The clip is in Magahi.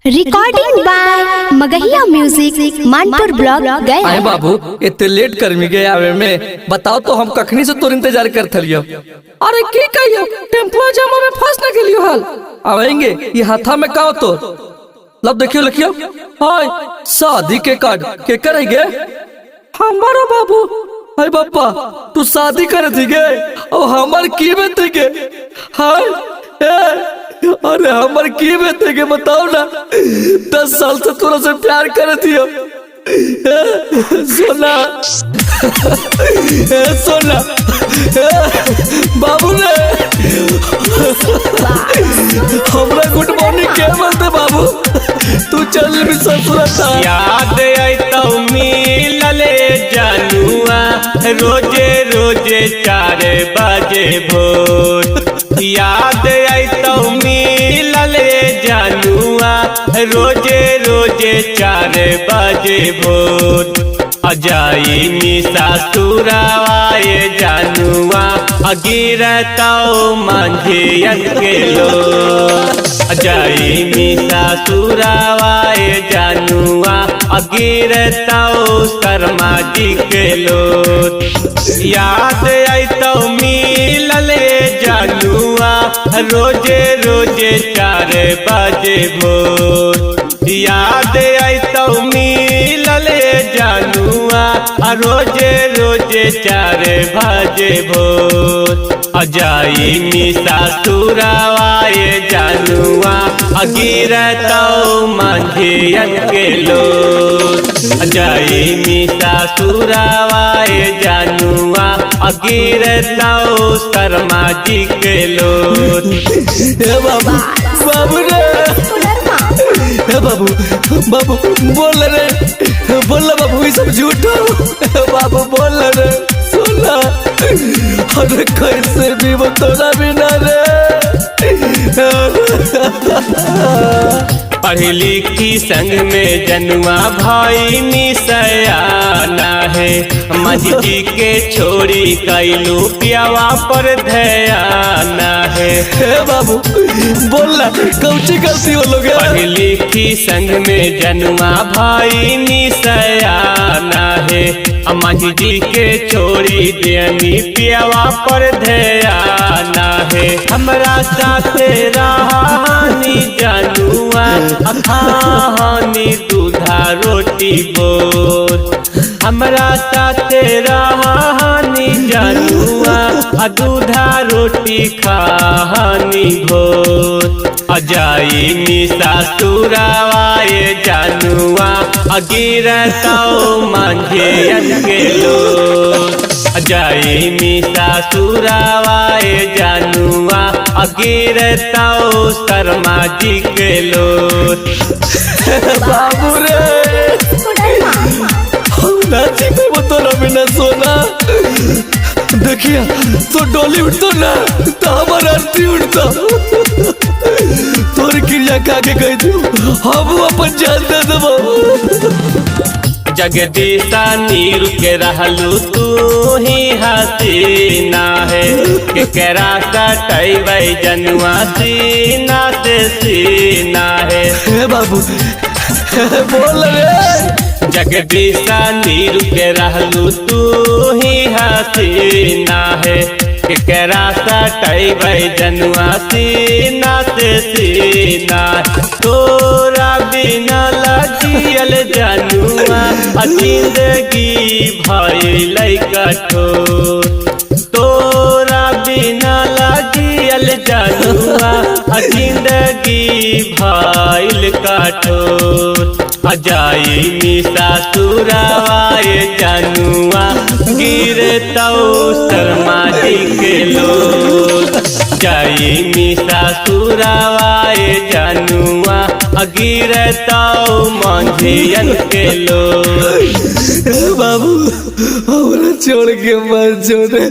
Recording by Magahiya music Manpur block आए गया। बाबू, इतने लेट कर्मी गए आवे में। बताओ तो, हम कखनी से तोर इंतजार करत हलियो। अरे की कहियो, टेम्पुआ जामा में फंस ना गेलियो हल। आवेंगे। ये हाथा में का तो लब देखियो, लिखियो। हाय, शादी के कार्ड के करेंगे हमारो बाबू। हाय बापा, तू शादी करे थी गे और हमार की बेते गे? हाय ए, अरे हमार की बेते गे, बताओ ना। 10 साल से तोरा से प्यार करे थी हम। ए, सोना, ए, सोना, ए, बाबू रे, हमरा गुड मॉर्निंग के बोलते बाबू? तू चल भी ससुरा। याद अतौ मिलले जानुआ, रोजे रोजे 4 बजे भोर। याद अतौ मिलले जानुआ, रोजे रोजे 4 बजे भोर। अजाई निशा सुरावाए जानुआ, अगिरतौ मांझियन के लो। अजाई निशा सुरावाए जानुआ, अगिरतौ शर्मा जी के लो। याद अतौ मिलले जानुआ, रोजे रोजे 4 बजे भोर। याद अतौ मिलले जानुआ, रोजे रोजे 4 बजे भोर। अजाई निशा सुरावाए जानुआ, अगिरतौ मांझियन के लो। अजाई निशा सुरावाए जानुआ, अगिरतौ शर्मा जी के लो। ए बाबू, बाबू रे, ए बाबू, बाबू, बोल रे, बोल ना बाबू, ये सब झूठ हो। बाबू, बोल रे सोना। अरे कैसे भी वो तोरा बिना रे? पढ़ी लिखी संग में जनुआ भाई निसयाना है, मजजी के छोड़ी कैलू पियावा पर ध्याना है। ए बाबू, बोल ना, कौची गलती हो लोग? पढ़ी लिखी संग में जनुआ भाई निसयाना है, मजजी के छोड़ी देनी पियावा पर ध्याना है। हमरा साथे रहानी जानुआ, अखानी दूधा रोटी बोर। हमरा साथे रहानी जानुआ, आ दूधा रोटी खानी भोर। अजाई निशा सुरावाए जानुआ, अगिरतौ मांझियन के लो। अजाई निशा सुरावाए जानुआ, अगिरतौ शर्मा जी के लो। बाबू रे, हम ना जी वो तोरा बिना सोना। देखिए तो डोली उठतो ना तो हमार आरती उठतो। तोर क्रिया खा के कह दियो, हम अपन जान दे देबो। जगदीशा नीर के रहलू तू ही हसीना है, केकरा सटैबै जनुआ सीना से सीना है। हे बाबू, बोल रे। जगदीशा नीर के रहलू तू ही हसीना है, केकरा सटैबै जनुआ सीना से सीना। तोरा बिना लगियल जनुआ, आ जिंदगी भइल कठोर। तोरा बिना लगियल जनुआ, आ जिंदगी भइल कठोर। अजाई निशा सुरावाए जानुआ, गिरतौ शर्मा जी के लो। जाई निशा सुरावाए जानुआ, गिरतौ मांझियन के लो। हे बाबू, हमरा छोड़ के मत जो रे।